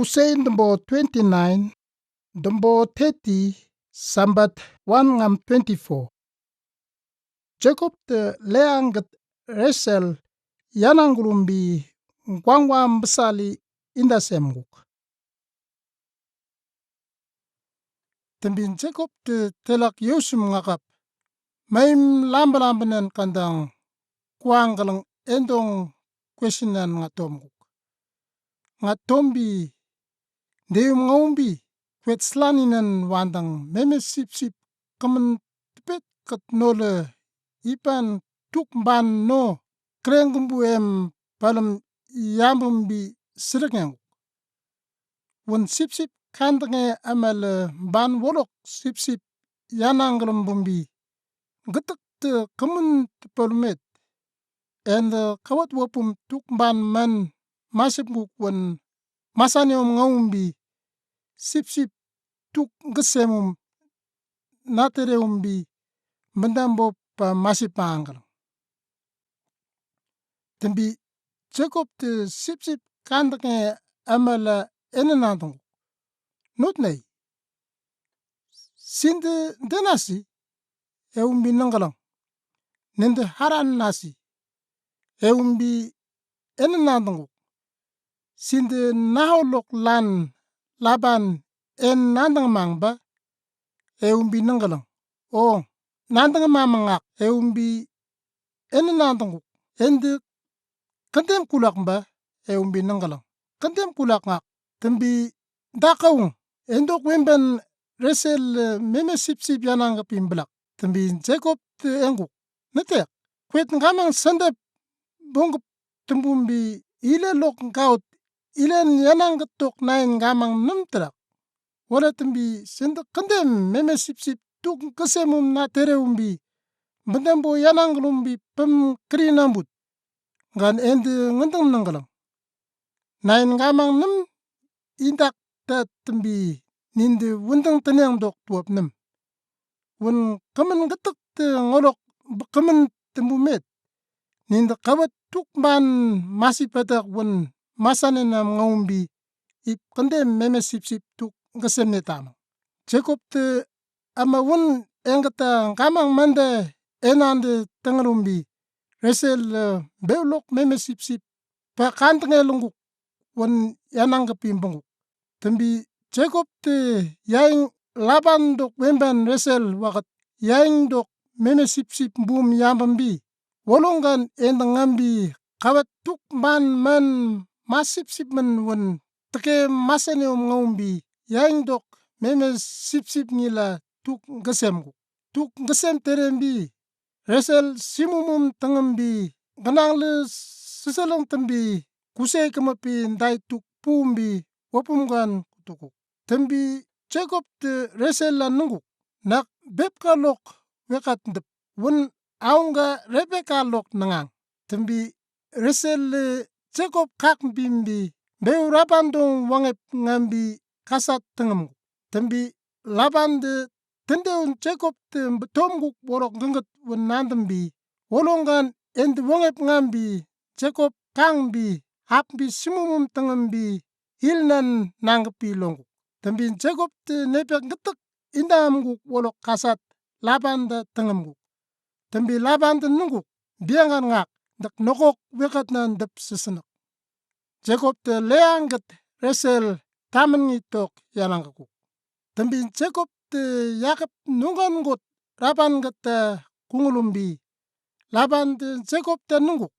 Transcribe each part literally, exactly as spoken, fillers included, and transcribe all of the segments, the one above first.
Hussein Dumbo twenty-nine, Dumbo thirty, Sambat one ngam twenty-four. Jacob te Leah ngit Rachel yanangkulum bi ngwangwa mbasali inda semkuk. Tembin Jacob te telak yosum ngakap. Maim lambalambanen kandang kuang kalang endong kwesinan ngatomkuk. Ngatombi deyum ngaumbi kwet slaninan wandang meme sipsip kaman tepet kat nole ipan tuk ban no kreng kumbu em palem yambum bi sirikeng. Wun sipsip kandenge amale ban wolok sipsip yanangkulum bumbi getek te kaman te palumet. Ende kawat wapum tuk ban man masipkuk wun masane om ngaumbi sipsip tuk gesemum natere umbi bendambo pa masip angkalang. Tembi Jacob te sipsip kandenge amala ene nandung. Nut nei. Sinde denasi, e umbi nengkalang. Nende Haran nasi, e umbi ene nandung. Sinde Nahor lok lan Laban en nandang mang ba, e umbi nengkalang. O, nandang mang mangak, e umbi ene nandung. Ende kendem kulak ba, e umbi nengkalang. Kendem kulak ngak, tembi dakaung. Endok wemban Rachel, eh, meme sipsip yanang ke pimblak. Tembi Jacob te engkuk. Netek. Kwet ngamang sendep bongkep tembumbi ile lok ngaut ilen yanang ketok nain ngamang nem terak. Wala tembi sende kendem meme sipsip tuk kesemum natere umbi bendambo yanangkulum bi pem keri nambut. Ngan ende ngendeng nengkalang. Nain ngamang nem indak ta tembi ninde wendeng teneng dok tuap nem. Wun kemen getek te ngolok kemen tembumet. Ninde kawat tuk ban masi patak wun masane nam ngaumbi ip kendem meme sipsip tuk kesem ne tamang. Jacob te ama wun engketa ngamang mande enande tengelumbi Rachel, eh, beulok meme sipsip pa kantenge lungkuk wun yanang ke pimbengkuk. Tembi Jacob te yaing Laban dok wemban Rachel waket yaing dok meme sipsip bum yambambi. Wolong kan endang ngambi kawat tuk man man masipsip men wun teke masane om ngaumbi yaing dok meme sipsip ngila tuk kesemkuk. Tuk kesem terembi Rachel simumum tengembi genang le seseleng tembi kusei kemepi ndai tuk pumbi wapum kan kutukuk. Tembi Jacob te Rachel la nengkuk. Nak bep ka lok wekat ndep wun aung ka Rebecca lok nengang. Tembi Rachel le Jacob kak bimbi beu Laban dong wangep ngambi kasat tengemkuk. Tembi Laban de tendeun Jacob te betomkuk wolok genget wun nandembi wolong kan ende wangep ngambi Jacob kangbi hapbi simumum tengembi ilnan nangkepi longkuk. Tembi Jacob te nepek getek indamkuk wolok kasat Laban de tengemkuk. Tembi Laban de nengkuk, biangan ngak, dek nokok wekatnan dep sesenek. Jacob te Leah ngit Rachel tamen ngi tok yanangkekuk. Tembi Jacob te yakep nungkan ngut Laban ngit te kungulumbi. Laban te Jacob te nengkuk,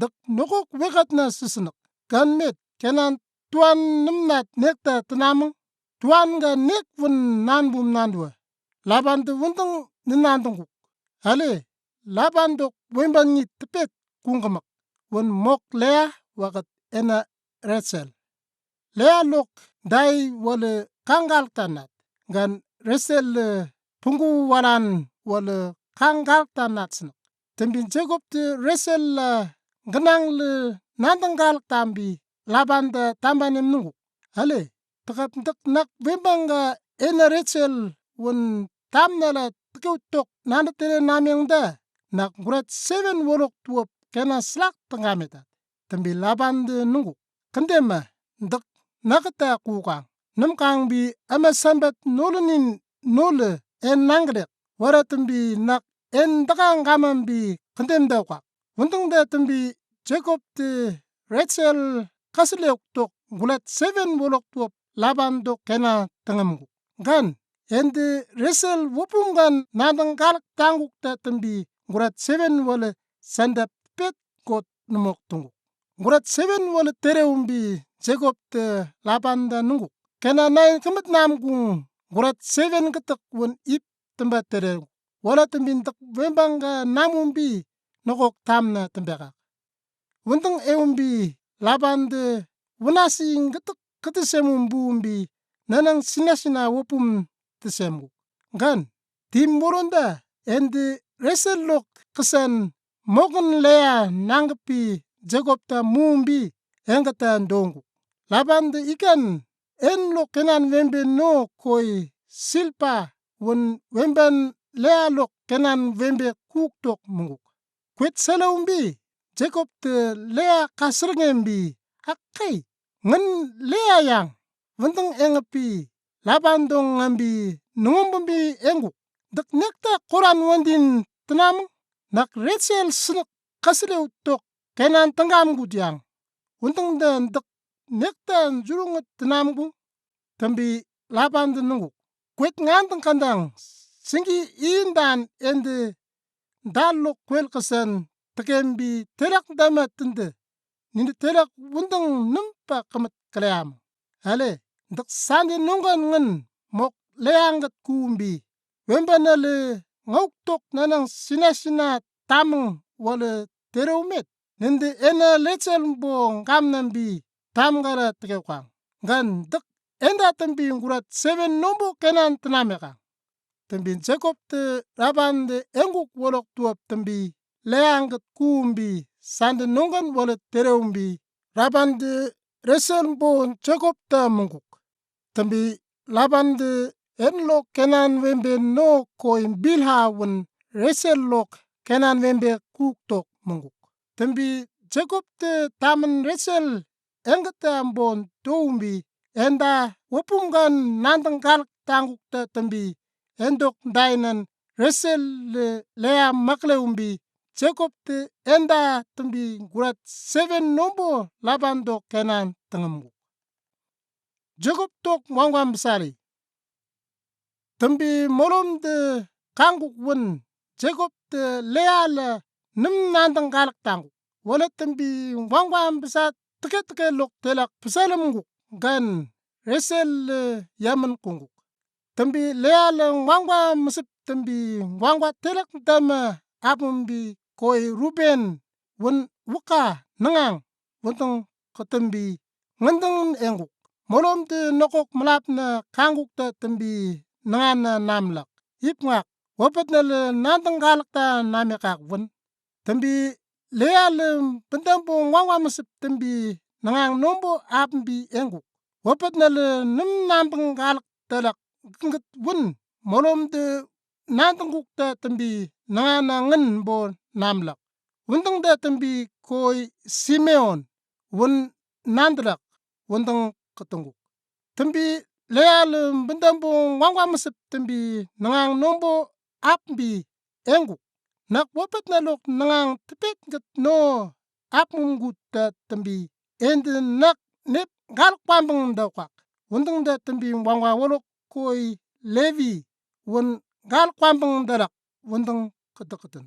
dek nokok wekatnan sesenek. Kan met, kenan tuan nemnat nekta tenameng. Tuan ka nek wun nanbum nandua. Laban te wundeng nenandengkuk. Ale, Laban dok wemban ngi tepet kungkemek. Wun mok Leah waket ena Rachel. Leah lok dai wale kanggal tanat. Gan Rachel le punggu walan wale kanggal tanat senek. Tembi Jacob te Rachel la genang le nandenggal tambi Laban te tambanem nengkuk. Ale, tekap dek nak wemban ka ena Rachel wun tamnala tekeu tok nanda tere nameng da. Nak gurat seven wolok tuap kena selak tengametat. Tembi Laban de nengkuk. Kendem ma, dek nagad ta kuugang. Nümkang bi ama Sanbat nolinin nolü en nangkelek, wara tambi nak en daka ngamam bi kandem dakwak. Wundang de tambi Jakob te Resel kasaleok tok gulat seven wolok tuop Laban dok kena tangam kuk. Gan, en de Resel wapum gan nandang galak tangkuk te tambi gulat seven wale sandap pet kot numok tungkuk. Gulat seven wale terewum bi Jakob te Laban da nungkuk. Kena nai kamat namkung gulat seven katak wun ip tamba tere. Wala tambi ndak wembang ga namum bi nokok tamna tambekak. Wundang ewum bi Laban de wunasi ngatak katasemum buum bi nanang sina sina wapum tasemkuk. Gan, tim moronda en de Resel lok kasan mokan Lea nangkap bi Jakob ta muum bi engkata dongkuk. Laban de ikan en lok kenan wembe no koi Silpa wun wemban Lea lok kenan wembe kuk tok mungkuk. Kwet salawum bi Jakob te Lea kasarngem bi, akai, ngan Lea yang, wundang engap bi Laban dong ngam bi nungumbum bi engkuk. Dak nekta koran wandin tanamang, nak Resel sinak kasaleok tok kenan tangam kut yang. Wundang de dak nekta jurungat tanamkung, tambi Laban de nungkuk. Kwet ngandang kandang, singi indan en de dal lok kwel kasan takem bi telak dama tende. Nini telak wundang nampa kamat kaleam. Ale, dak sande nunggan ngan mok Lea ngat kuum bi. Wemba nale ngauk tok nanang sina sina tamang wale terewmet. Nende ena Resel bo ngamnam bi tamgara tekewkang. Gan dak enda tambi gulat seven nombo kenan tanamekang. Tambi Jakob te Laban de engkuk wolok tuap tambi Lea ngat kuum bi sande nunggan wale terewum bi Laban de Resel bo Jakob ta mungkuk. Tambi Laban de en lok kenan wembe no koi Bilha wun Resel lok kenan wembe kuk tok mungkuk. Tambi Jakob te taman Resel engkata bon toumbi enda wapum gan nandang galak tangkuk ta tambi endok dainan Resel le Lea maklewumbi Jakob te enda tambi gulat seven nombo Laban dok kenan tangamkuk. Jakob tok wangwam besali. Tambi molom de kangkuk wun Jakob te Lea la nam nandang galak tangkuk. Wala tambi wangwam besat teke teke lok telak besalamkuk gan Resel le yaman kungkuk. Tambi Lea la wangwa masip tambi wangwa telak dama apumbi koi Ruben wun wuka nangang wundang katambi ngandang engkuk. Molom te nokok malap na kangkuk ta tambi nangan na namlak. Ipngak, wapat na le nandang galak ta namekak wun. Tambi Lea le bendambo wangwa masip tambi nangang nombo apumbi engkuk. Wapat na le nam nambang galak telak gengget wun molom te nandang kuk ta tambi nangan na ngan bo namlak. Wundang ta tambi koi Simeon wun nandrak wundang katangkuk. Tambi Lea le bendambo wangwa masip tambi nangang nombo apumbi engkuk. Nak wapat na lok nangang tepet ngat no apum kut ta tambi ende nak nep galak pambang dakwak. Wundang ta tambi wangwa wolok koi Levi wun galak pambang dalak wundang katakatan.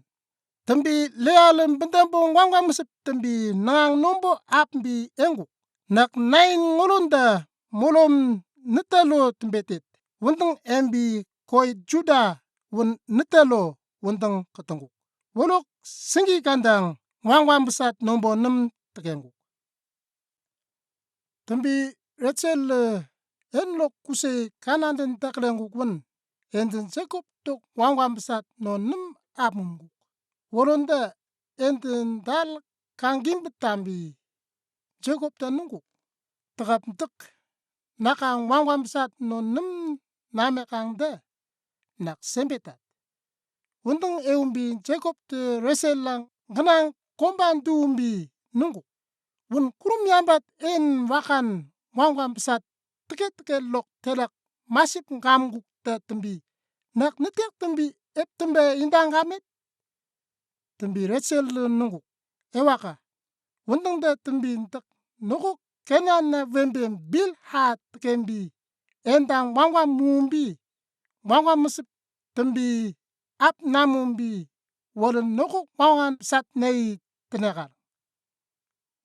Tambi Lea le bendambo wangwa masip tambi nangang nombo apumbi engkuk. Nak nain ngolon da molom nitalo tambetet. Wundang embi koi Juda wun nitalo wundang katangkuk. Wolok singi kandang wangwa besat nombo nam tekengkuk. Tambi Resel le en lok kuse kananden taklengkuk wun enden Jakob tok wangwa besat no nam apumkuk. Wolon da enden dal kangkim betambi Jakob ta nungkuk. Tekap ntak nakang wangwa besat no nam namekang da nak sembetat. Wundang ewumbi Jakob te Resel lang ngenang komban duwumbi nungkuk. Wun kurum yambat en wakan ngwangwa misat tike-tike lok telak masip ngamkukte tømbi, nak nityak tømbi ep tømbe inda ngamet? Tømbi Rachel nungkuk, ewaka. Wundøng de tømbi ntak nokok Kenan ne wembe Bilha tøkembi, enda ngwangwa mumbi, ngwangwa misip tømbi ap namumbi, wøløn nokok ngwangwa misat nei tønekal.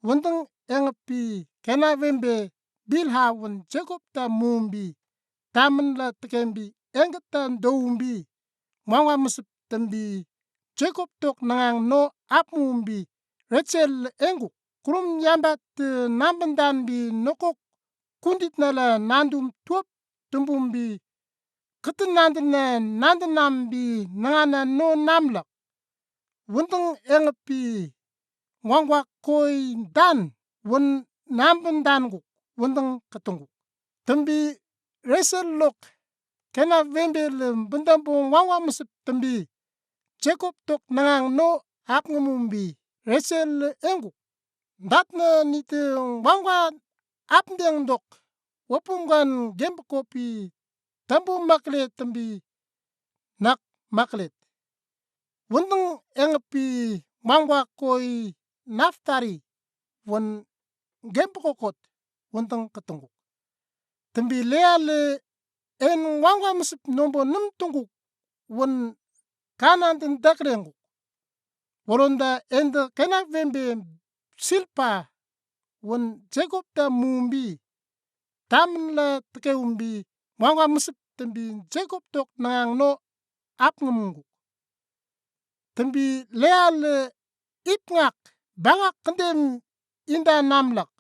Wundøng engeppi Kenan wembe Bilha wun Jacob ta mumbi, tamønla tøkembi, engketa ndoumbi, ngwangwa misip tømbi, Jacob tok nang no ap mumbi, Rachel engkuk, kurum yambat, eh, nambündanbi nokok kunditnala nandum tuøp tømbumbi, ketennandene nandünambi nangana no namlak. Wundøng engeppi ngwangwa koi dan wun nambündankuk wundøng ketungkuk. Tømbi Rachel lok Kenan wembele bindambo ngwangwa misip tømbi, Jacob tok nang no ap ngemumbi, Rachel engkuk. Ndatne nite ngwangwa ap ndeng dok, wapum gan gempe kopi, tambu makle tømbi, nak maklet. Wundøng engeppi ngwangwa koi Naphtali, wun gempe kokot, wundøng ketungkuk. Tømbi Leale en ngwangwa misip nombo nüm tungkuk, wun Kenan tin daklengkuk. Wølonda ende Kenan wembe Silpa, wun Jacob ta mumbi, tamønla tøkeumbi, ngwangwa misip tømbi Jacob tok nang no ap ngemungkuk. Tømbi Leale ip ngak, bangak kendem inda namlak,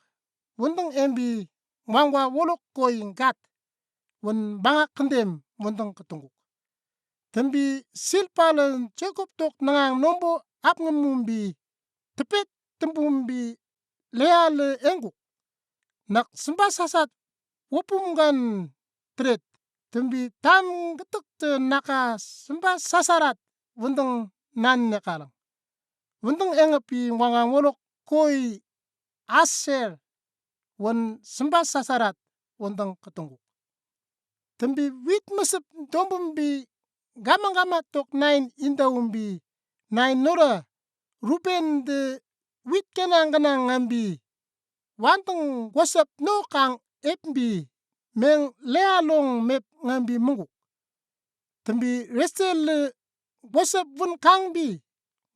wundøng embi ngwangwa wolok koi Gad, wun bangak kendem wundøng ketungkuk. Tømbi Silpale Jacob tok nang nombo ap ngemumbi, tepet tembumbi, Leale engkuk. Nak simba sasat wapum gan tret, tømbi tam ketøkte naka simba sasarat wundøng nan nekalang. Wundøng engeppi ngwangwa ngolok koi Aser, wun simba sasarat wundøng ketungkuk. Tømbi wit misip ndombumbi, gama-gama tok nain indaumbi, nain nora Ruben de wit kenang-kenang ngambi, wantang gwasap no kang epmbi, meng Lea long mep ngambi mungkuk. Tømbi Rachel le gwasap wun kangbi,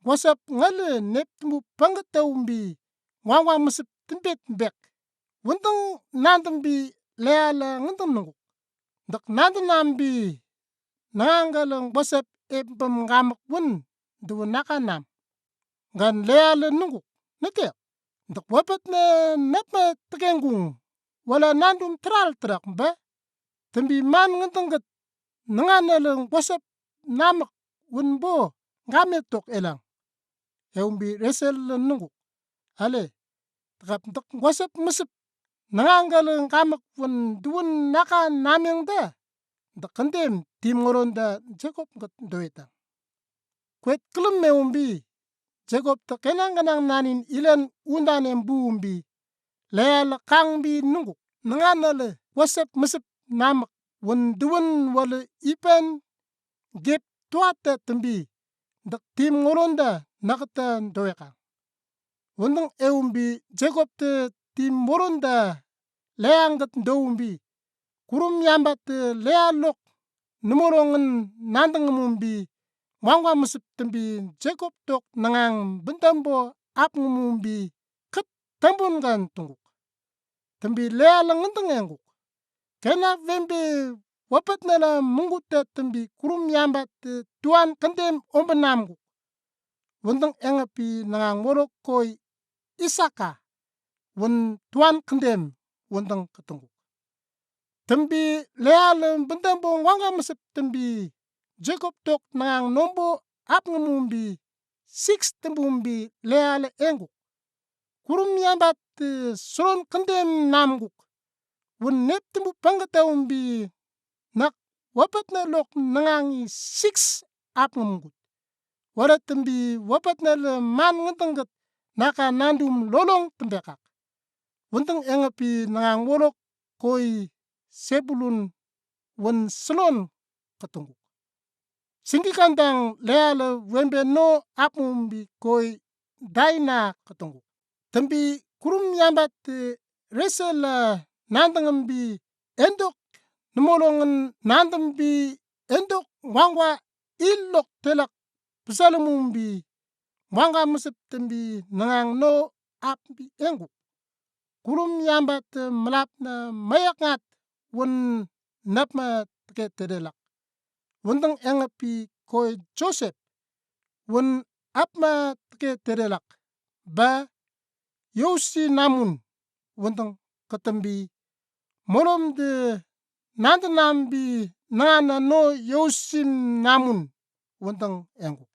gwasap ngale nep tømbu pangketømbi, ngwangwa misip tømbet mbek. Wundøng nandømbi Leale ngandøng nungkuk. Dak nandøng nambi, nangale gwasap epmpem ngamak wun, duwe naka nam. Ngan Leale nungkuk, nete. Dak wapet ne nep me tekengkung, wala nandum teral terak mbe. Tømbi man ngandøng gøt, nanganale gwasap namak wun bo ngame tok elang. Eumbi Rachel le nungkuk. Ale, tekap dak gwasap misip, nangangale ngamak wun duwun naka nameng da, dak kendem tim ngolonda Jacob gøt ndoetang. Kwet kelem eumbi, Jacob dak kenang-kenang nanin ilen undan embumbi, Leale kangbi nungkuk. Nanganale gwasap misip namak wun duwun wale ipen gep tuate tømbi, dak tim ngolonda nakate ndoekang. Wundøng eumbi Jacob te tim ngolonda Lea ngit ndoumbi, kurum yambat te Lea lok nemolongin nandøng ngemumbi, ngwangwa misip tømbi Jacob tok nangang bendambo ap ngemumbi, kep tembun gan tungkuk. Tømbi Leale ngandøng engkuk. Kena wembe wapet nela mungkute tømbi kurum yambat te tuan kendem ombenamkuk. Wundøng engeppi nangang ngolok koi Isaka, wun tuan kendem wundøng ketungkuk. Tømbi Leale bendambo ngwangwa misip tømbi Jacob tok nangang nombo ap ngemumbi, six tembumbi Leale engkuk. Kurum yambat te, eh, solon kendem namkuk. Wun nep tømbu pangketømbi, nak wapet ne lok nangangi six ap ngemungkut. Wala tømbi wapet nele man ngandøng gøt naka nandum lolong tembekak. wundang engappi ngaan molok koi Sebulun wun Silon katüngkuk. Singki kantang leyale wenpe no apmumpi koi Daina katüngkuk. Tünpi kurum yambat te rese la nandangampi entok, nümolongin nandangampi entok wangwa ilok telak psalümumpi wangga masep tünpi ngaan no apmumpi engkuk. Kurum yambat te mülapna mayakngat wun napma teke terelak. Wundang engappi koi Josep wun apma teke terelak. Ba Yosi Namun wundang katünpi molom te nandanampi ngaan no Yosi Namun wundang engkuk.